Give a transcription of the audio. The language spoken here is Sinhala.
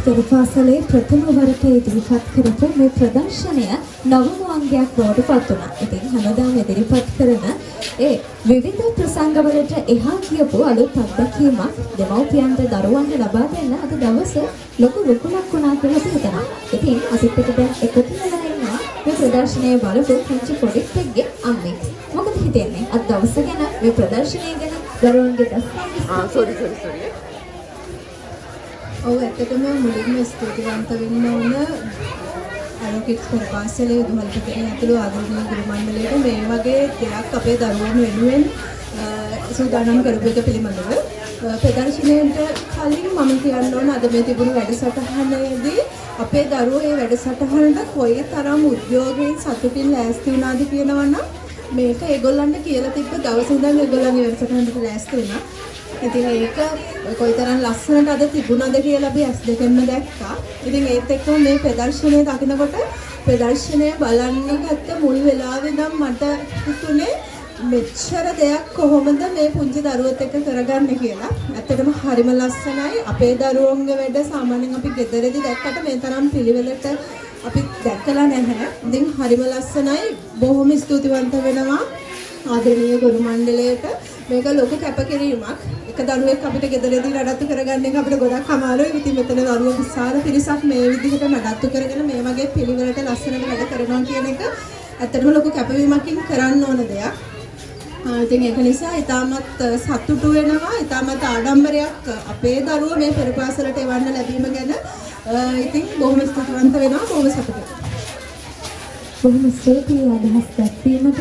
පෙරපාසලේ ප්‍රථම වරට ඉදිරිපත් කරපු මේ ප්‍රදර්ශනය නවම අංගයක් බවට පත් වුණා. ඉතින් හැමදාම ඉදිරිපත් කරන ඒ විවිධ ප්‍රසංගවලට එහා කියපු අලුත් අත්දැකීමක් දෙමව්පියන්ට, දරුවන්ට ලබා දෙන්න අද දවස ලොකු රුකුලක් වුණා කියලා අපි හිතනවා. ඉතින් අපිත් එක්ක දැන් එකතු වෙලා ඉන්නවා මේ ප්‍රදර්ශනය බලපු පුංචි පොඩිත්තෙක්ගේ අම්මෙක්. මොකද හිතෙන්නේ අද දවස ගැන, මේ ප්‍රදර්ශනය ගැන, දරුවන්ගේ දස්කම්? ආ, සෝරි සෝරි සෝරි. ඔව්, ඇත්තටම මුලින්ම ස්තුතිවන්ත වෙන්න ඕන ඇරෝ කිඩ්ස් පෙරපාසලේ විදුහල්පතිනි ඇතුළු ආදරණීය ගුරු මණ්ඩලයට මේ වගේ දෙයක් අපේ දරුවන් වෙනුවෙන් සූදානම් කරපු එක පිළිබඳව. ප්‍රදර්ශනයට කලින් මම කියන්න ඕන, අද මේ තිබුණු වැඩසටහනේදී අපේ දරුවෝ මේ වැඩසටහනට කොයි තරම් උද්‍යෝගයෙන්, සතුටින් ලෑස්ති වුණාද කියනවා නම්, මේක ඒගොල්ලන්ට කියලා තිබ්බ දවස් ඉඳන් ඒගොල්ලන්ගේ වැඩසටහනට ලෑස්ති වුණා. ඉතින් ඒක කොයිතරම් ලස්සනට අද තිබුණද කියලා අපි ඇස් දෙකෙන්ම දැක්කා. ඉතින් ඒත් එක්කම මේ ප්‍රදර්ශනය දකිනකොට, ප්‍රදර්ශනය බලන්න ගත්ත මුල් වෙලාවේ නම් මට හිතුනේ මෙච්චර දෙයක් කොහොමද මේ පුංචි දරුවොත් එක්ක කරගන්නේ කියලා. ඇත්තටම හරිම ලස්සනයි. අපේ දරුවන්ගේ වැඩ සාමාන්‍යයෙන් අපි ගෙදරදී දැක්කට මේ තරම් පිළිවෙලට අපි දැකලා නැහැ. ඉතින් හරිම ලස්සනයි. බොහොම ස්තුතිවන්ත වෙනවා ආදරණීය ගුරු මණ්ඩලයට. මේක ලොකු කැපකිරීමක්. එක දරුවෙක් අපිට ගෙදරදී නඩත්තු කරගන්න එක අපිට ගොඩක් අමාරුයි. ඉතින් මෙතන දරුවෝ විශාල පිරිසක් මේ විදිහට නඩත්තු කරගෙන මේ වගේ පිළිවෙලට ලස්සනට වැඩ කරනවා කියන එක ඇත්තටම ලොකු කැපවීමකින් කරන්න ඕන දෙයක්. ඉතින් ඒක නිසා ඉතාමත් සතුටු වෙනවා. ඉතාමත් ආඩම්බරයක් අපේ දරුවෝ මේ පෙරපාසලට එවන්න ලැබීම ගැන. ඉතින් බොහොම ස්තුතිවන්ත වෙනවා, බොහොම සතුටුයි. බොහොම ස්තුතියි අදහස් දැක්වීමට.